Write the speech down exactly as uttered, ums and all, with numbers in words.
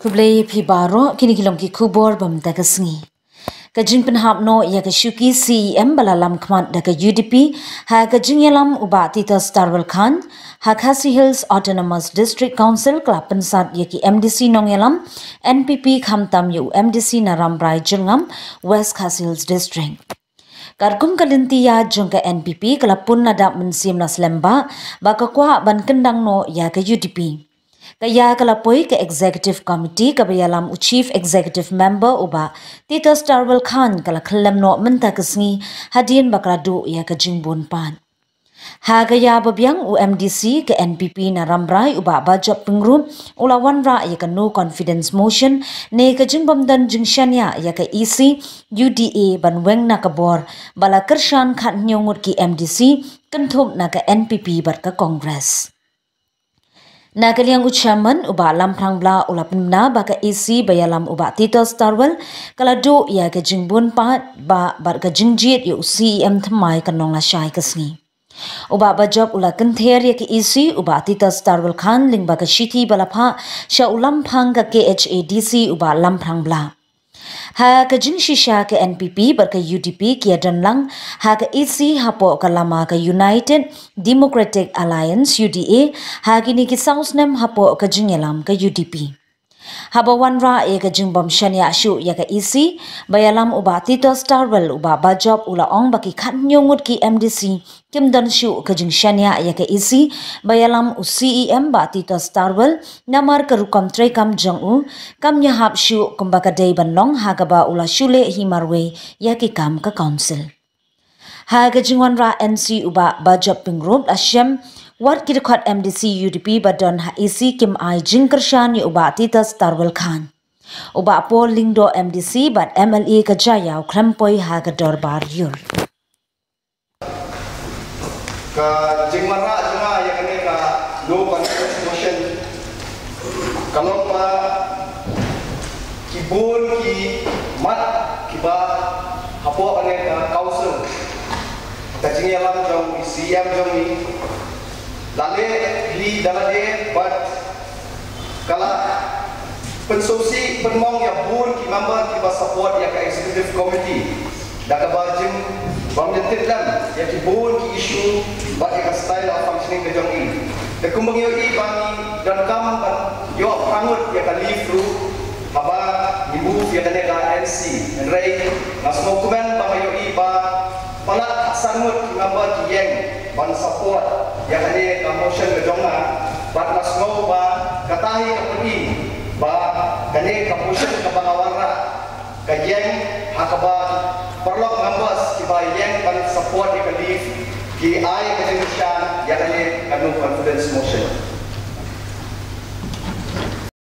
Khublei phi baroh, kine ki long ki khubor ba mynta ka sngi. Ka jingpynhap noh ïa ka shuki C E M ba la lam khmat da ka U D P ha ka jingïalam u Bah Titus Tarwal Khan ha Khasi Hills Autonomous District Council ka la pynsat ïa ki M D C nongïalam N P P khamtam ïa u M D C na Rambrai Jyrngam, West Khasi Hills District. Katkum ka lynti ïa jong ka N P P ka la pun na dap mynsiem na slem ba, ba ka kwah ban kyndang noh ïa ka U D P. Ka ïa ka la poi ka Executive Committee kaba ïalam u Chief Executive Member u Bah Titus Tarwal Khan ka la khyllem noh mynta ka sngi hadien ba ka la duh ïa ka jingbun pat. Ha ka ïa ba biang u M D C ka N P P na Rambrai u Bah Bajop Pyngrope u la wanrah ïa ka no confidence motion ne ka jingbym don jingshaniah ïa ka E C U D A ban weng na ka bor ba la kyrshan khathynñiew ngut ki M D C kynthup na ka N P P bad ka Congress. Na ka liang u Chairman u Bah Lamphrang Blah u la pynbna ba ka E C ba ïalam u Bah Titus Tarwal ka la duh ïa ka jingbun pat ba bad ka jingjied ïa u C E M thymmai ka nonglashai ka sngi. U Bah Bajop u la kynther ïa ka E C u Bah Titus Tarwal Khan lyngba ka shithi ba la phah sha u Lamphang ka K H A D C u Bah Lamphrang Blah. Ha ka jingshisha ka N P P bad ka U D P ki ïa don lang ha ka E C hapoh ka lama ka United Democratic Alliance, U D A, ha kine ki saw snem hapoh ka jingïalam ka U D P. Haba wanrah ïa ka jingbym shaniah shuh ïa ka E C ba ïalam u Bah Titus Tarwal u Bah Bajop u la ong ba ki khathynñiew ngut ki M D C kim don shuh ka jingshaniah ïa ka E C ba ïalam u C E M Bah Titus Tarwal namar ka rukom treikam jong u kam ïahap shuh kumba ka dei ban long ha kaba u la shu leh hi marwei ïa ki kam ka Council. Ha ka jingwanrah N C u Bah Bajop Pyngrope la shem wat ki dkhot M D C U D P ba don ha E C kim ai jingkyrshan ïa u Bah Titus Tarwal Khan. U Bah Paul Lyngdoh M D C bad M L A ka Jaïaw khlem poi ha ka dorbar ïur. Ka jingwanrah jong nga ïa kane ka no confidence motion ka long ba ki bun ki mat kiba hapoh kane ka Council, ka jingïalam jong i C E M jong i, la leh hi da lade bad ka la pynsngewsih pynmong ïa bun ki member kiba support ïa ka Executive Committee da kaba jin bym ïatip lem ïa ki bun ki issue bad ïa ka style of functioning ka jong i. Te kumba ngi ïohi ba ngi donkam ban ïoh phra ngut ïa ka leave ruh haba ngi move ïa kane ka N C. Hynrei nga sngewkmen ba nga ïohi ba palat khatsan ngut ki member ki ïeng ban support ïa kane ka motion ka jong nga, bad nga sngew ba kata hi ka pyni ba kane ka motion kaba nga wanrah ka ïeng ha kaba paralok members kiba ïeng ban support ïa ka leave ki ai ka jingkyrshan ïa kane ka no confidence motion.